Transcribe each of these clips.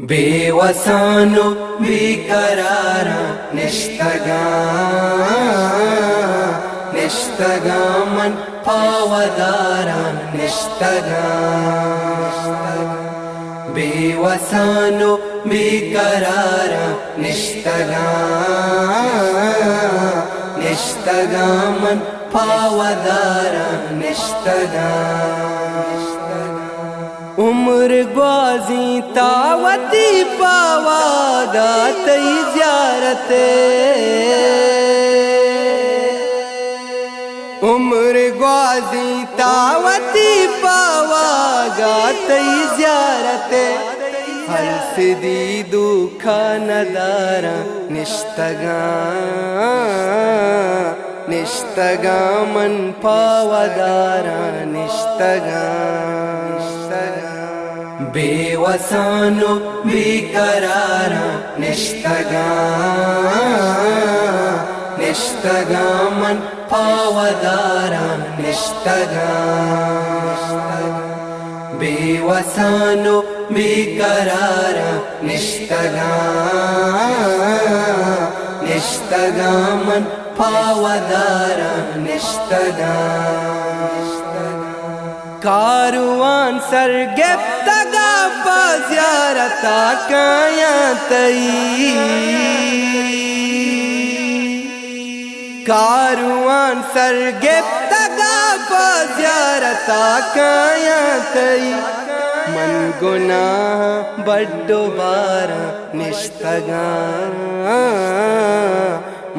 بے وسان و بے قراراں نشتگاں، نشتگاں من پہ وداراں نشتگاں۔ بے وسان و بے قراراں نشتگاں، نشتگاں من پہ وداراں نشتگاں۔ عمر گوازینتا وتی پہ واگا تئی زیارت ءَ۔ عمر گوازینتا وتی پہ واگا تئی زیارت ءَ۔ ہر سدی دوکا نداراں نشتگاں، نشتگاں من پہ وداراں نشتگاں۔ بے وسان و بے قراراں نشتگاں، نشتگاں من پہ وداراں نشتگاں۔ بے وسان و بے قراراں نشتگاں، نشتگاں من پہ وداراں نشتگاں۔ کاروان سر گپتگا پہ زیارتا کایاں تئی۔ کاروان سر گپتگا پہ زیارتا کایاں تئی۔ من گناہ بڈ و باراں نشتگاں،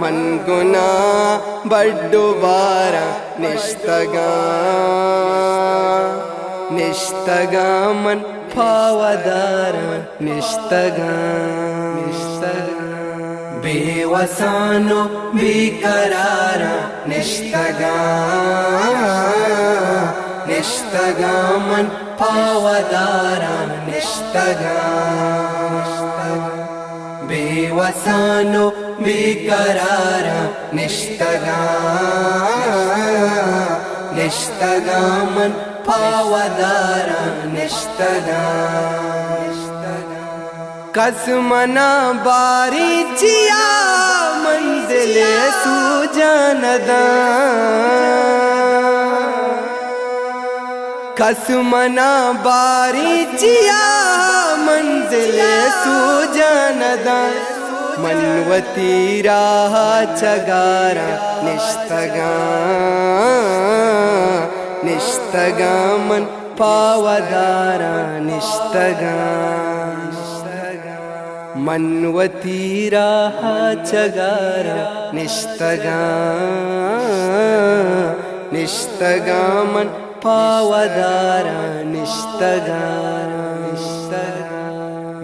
من گناہ بڈ و باراں نشتگاں، نشتگاں من پہ وداراں نشتگاں۔ بے وسان و بے قراراں نشتگاں، نشتگاں من پہ وداراں نشتگاں۔ بے وسان و بے قراراں نشتگاں، نشتگاں من پہ وداراں نشتگاں۔ کس منا باری چیا منزل سوجاں نداں۔ کس منا باری چیا منزل سوجاں نداں۔ من وتی راہ چگاراں نشتگاں، نشتگاں من پہ وداراں نشتگاں۔ من وتی راہ چگاراں نشتگاں، نشتگاں من پہ وداراں نشتگاں۔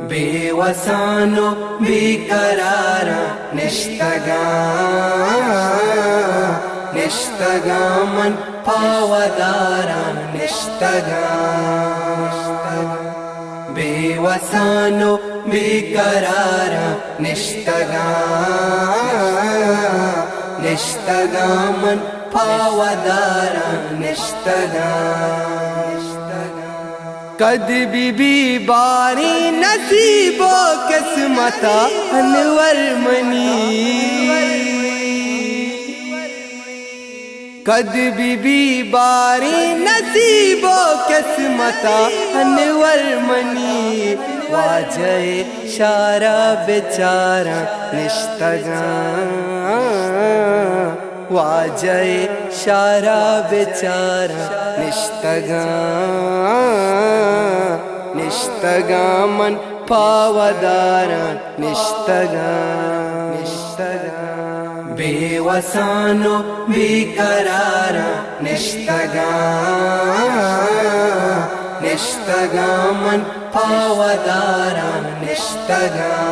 بے وسان و بے قراراں نشتگاں، نشتگاں من پہ وداراں نشتگاں۔ بے وسان و بے قراراں نشتگاں، نشتگاں من پہ وداراں نشتگاں۔ کد بی بی باری نصیب و قسمتا انور منی، کد بی بی باری نصیب و قسمتا انور منی۔ واجہ شارا بچاراں نشتگاں، واجہ شارا بچاراں نشتگاں، نشتگاں من پہ وداراں نشتگاں، نشتگاں۔ بے وسان و بے قراراں نشتگاں، نشتگاں من پہ وداراں نشتگاں۔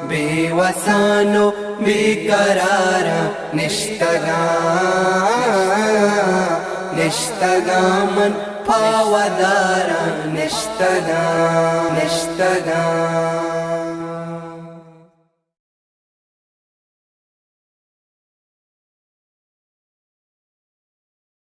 بے وسان و بے قراراں نشتگاں، نشتگاں من پہ وداراں نشتگاں، نشتگاں۔